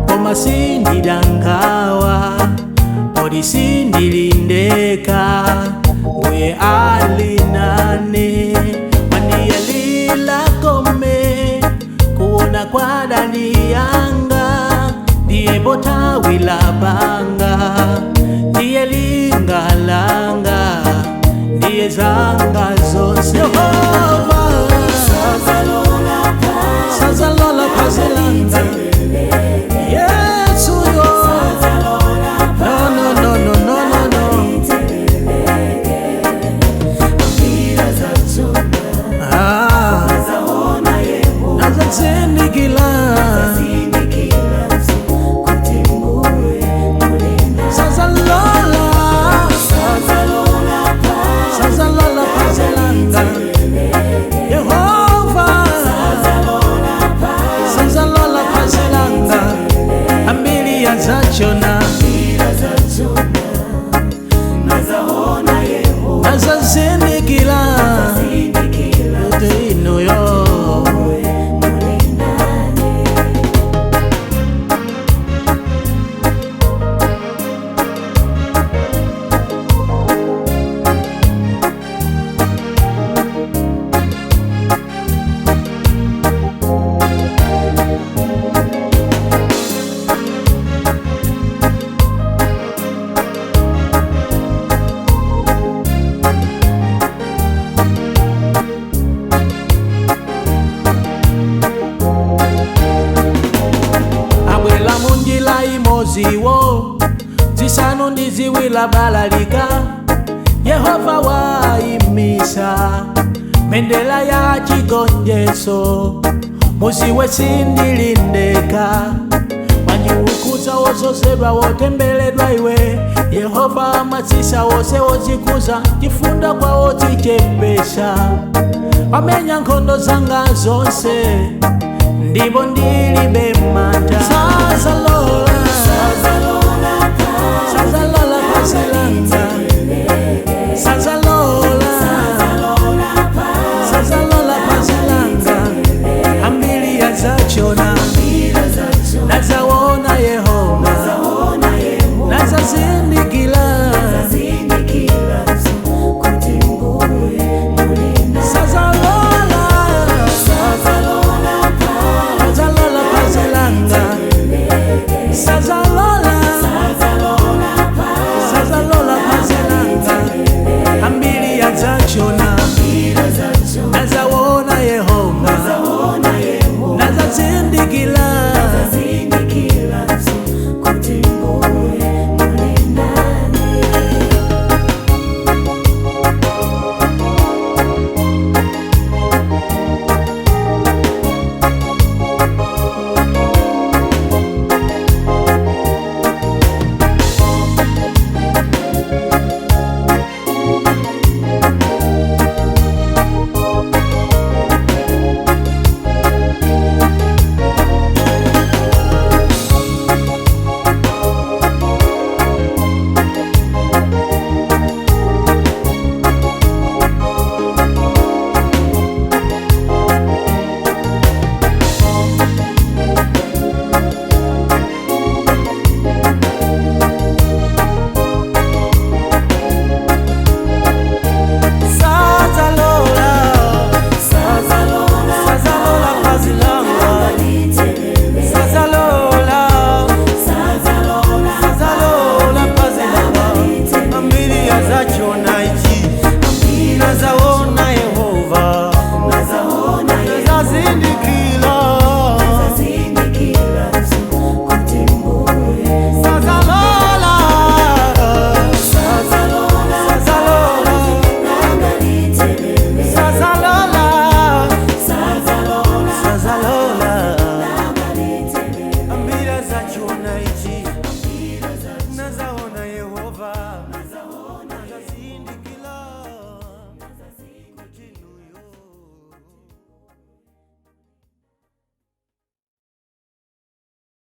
Koma sindidangawa, poti sindilindeka, mbuye alinane. Mandiyelila kome, kuona kwa dani yanga, ndiye botawila banga, ndiye lingalanga, ndiye zanga zonse. Yehova sazalola phazelanga, Yesu yo. No, no, no, no, no, no, no. Ah, nazazindikila. Sazalola, sazalola phazelanga, Yehova sazalola phazelanga, ambili yazachona, nazazindikila kuti inuyo. Abwela munjila imoziwo, zisanu ndi ziwiri balalika. Yehova waimisa mendela ya chigonjetso, muziwe sindilindeka. Wanyiwukuza wozozedwa wotembeledwa iwe, Yehova amatsisa wose wozikuza, chifunda kwawo tichepesa. Wamenya nkhondo zanga zonse, ndipo ndilibe mantha. Sazalola, sazalola phazelanga, sazalola, sazalola phazelanga, ambili yazachona, nazaona Yehova, nazazindikila. Sazalola, sazalola phazelanga, sazalola, sazalola phazelanga, ambili yazachona, nazaona Yehova, nazazindikila. Sazalola, sazalola pazilanga, sazalola, sazalola pazilanga, ambili yazachona ichi, nazaona Yehova, nazazindikila. Sazalola, sazalola, sazalola, sazalola, ambili yazachona.